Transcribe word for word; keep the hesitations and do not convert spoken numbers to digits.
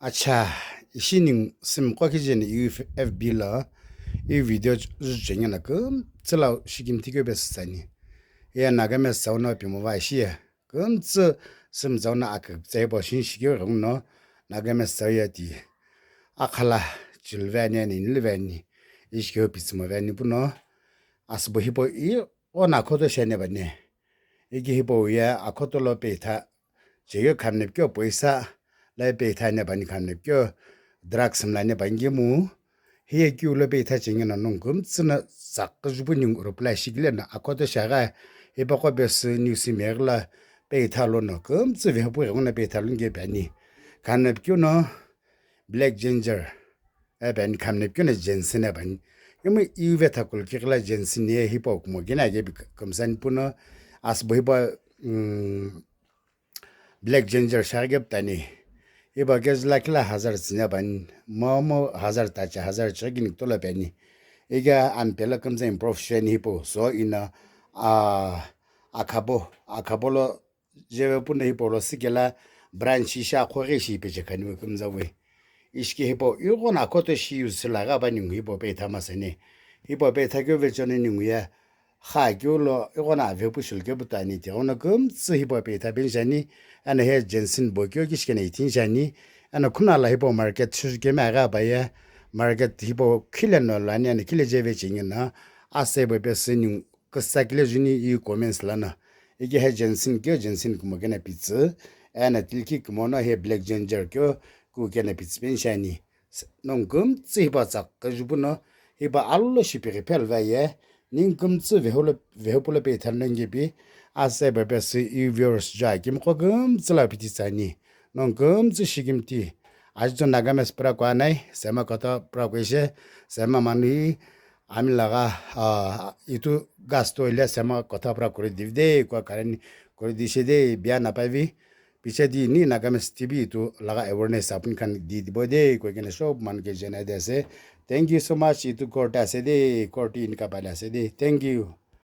Acha, ishi ningu simiqo kije ni iu F B lo, iu video ju-, jucheni na kümtsü lau shikimthi keu pesü tsani. Iya Nagamese tsau no pimo va ishi ye. Kümtsü simi tsau no aküpütsa hipau shinshi keu ghenguno Nagamese tsau ye ti. Akhala chilve ani ani nilve ani. Ishi keu pitsümo ve ani puno. Asübo hipau ighono akhoto shi ani bani. Ike hipau ye akhoto lo peitha. Chekeu khamnepu keu poisa lo peitha ani bani khamnepu keu drugs mla ani bani kemu. Hiye keu lo peitha cheni no nongu kümtsü no tsaküju pu ningu reply shikile no akhoto shi aghi hipaqo pesü news meghi lo peitha lono kümtsü vehepu ghenguno peitha luni ke bani. Khamnepu keu no Black Ginger. Ebe ani khamnepu keu no Jensen ebe ani. Imu iu vetha kulki ghila Jensen ye hipau kumo kena ke bi kümsani puno asübo hipau, mm, Black Ginger shaghi kepu tani. Hipau ke zula kila hazar tsüni ebe ani. Momu hazar tacha hazar chighi kini kutola pe ani. Ike ani pelo kümtsü improve shi ani hipau. So ina, ah, akhabo, akhabo lo Jewe puno hipau lo sikela branch ishi akhoghi ishi ipeche khaniu kümtsü we. Ishi ke hipau ighono akhoto shi use shi laghi aba ningu hipau peitha maseni. Hipau peitha keu vecheni ningu ye kha keu lo ighono avepu shilkepu tani tighono kümtsü hipau peitha peni shi ani. Eno he Jensen bo keu kishi kena itini shi ani. Eno khuna la hipau market shuju kemi aghi aba ye market hipau khile no lani eno khile jeve cheni no asebo pesü ningu küsa kile juni iu comments lono. Ike he Jensen keu Jensen kumo kena pitsü. Eno tilki kumo no he Black Ginger keu ku kena pitsü peni shi ani. S-, nongu kümtsü hipau tsaküju puno hipau alo shi pighi phelu va ye. Ningu kümtsü vehulo, vehepu lo peitha nongu kepi. Asebo pesü iu viewers ja kimiqo kümtsü lo piti tsani. Nongu kümtsü shikimthi. Aji to Nagamese pura kuanai, sema kotha pura kuishe, sema manu hi, Ami lagha, ah, itu gasto ile sema kotha pura kuri divide, kua karani kuri dishe de, bia napavi. Piche di ni Nagamese T V itu lagha awareness apni khan di dibo de, kua kena shop man ke jena de ase. Thank you so much, itu court ase de, court in kapale ase de. Thank you.